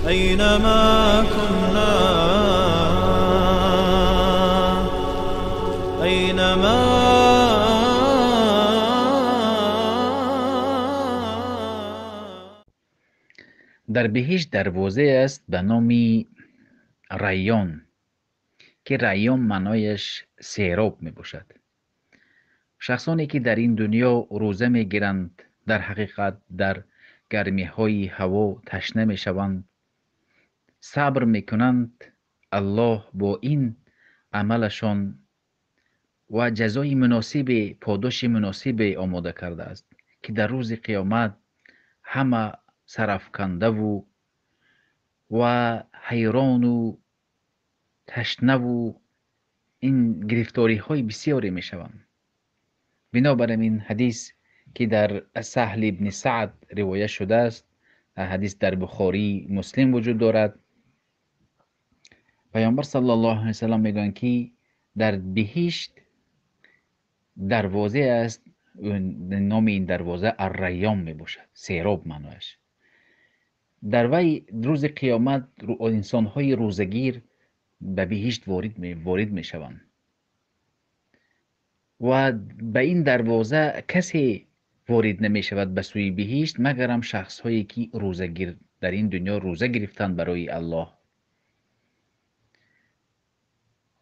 أينما كنا، أينما. Дар биҳишт дарвозае аст ба номи Райён, ки Райён маънояш сероб мебошад. Шахсоне ки дар ин дунё рӯза мегиранд, дар ҳақиқат дар гармиҳои ҳаво ташна мешаванд, сабр мекунанд. Аллоҳ бо ин амалашон ва ҷазои муносибе, подоши муносибе омода кардааст, ки дар рӯзи қиёмат ҳама сарафкандаву ва ҳайрону ташнаву ин гирифториҳои бисёре мешаванд. Бинобар ин ҳадис, ки дар Саҳл ибни Саъд ривоят шудааст, ҳадис дар Бухорӣ, Муслим вуҷуд дорад, Паёмбар саллаллоҳу алайҳи васаллам мегӯянд, ки дар биҳишт дарвозе аст, номи ин дарвоза Ар-Райён мебошад, сероб маънояш. Дар вай рӯзи қиёмат инсонҳои рӯзагир ба биҳишт ворид мешаванд ва ба ин дарвоза касе ворид намешавад ба сӯи биҳишт, магарам шахсҳое ки рӯзагир дар ин дунё рӯза гирифтанд барои Аллоҳ.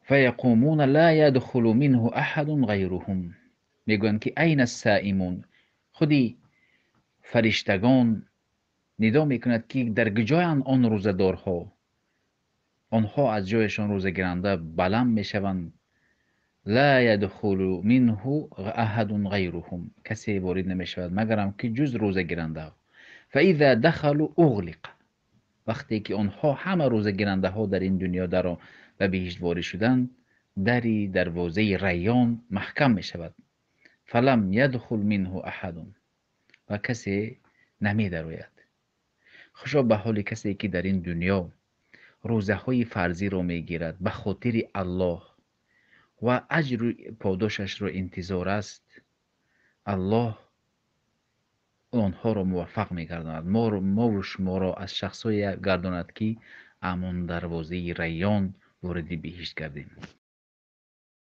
فیقومون لا یدخل منه احد غیرهم. мегӯянд ки айна السائمون، худи фариштагон нидо мекунад, ки дар куҷоянд он рӯзадорҳо? Онҳо аз ҷояшон рӯзагиранда баланд мешаванд. ла ядхулу минҳу аҳадун ғайруҳум, касе ворид намешавад магарам ки ҷуз рӯзагирандаҳо. фаиза дахалу уғлиқ, вақте ки онҳо ҳама рӯзагирандаҳо дар ин дунё даро ба биҳишт ворид шуданд, дари дарвозаи Райён маҳкам мешавад. фалам ядхул минҳу аҳадун, ва касе намедарояд. Хушо ба ҳоли касе ки дар ин дунё рӯзаҳои фарзиро мегирад ба хотири Аллоҳ ва аҷру подошашро интизор аст. Аллоҳ онҳоро муваффақ мегардонад, мову шуморо аз шахсҳое гардонад, ки амон дарвозаи Райён вориди биҳишт гардем.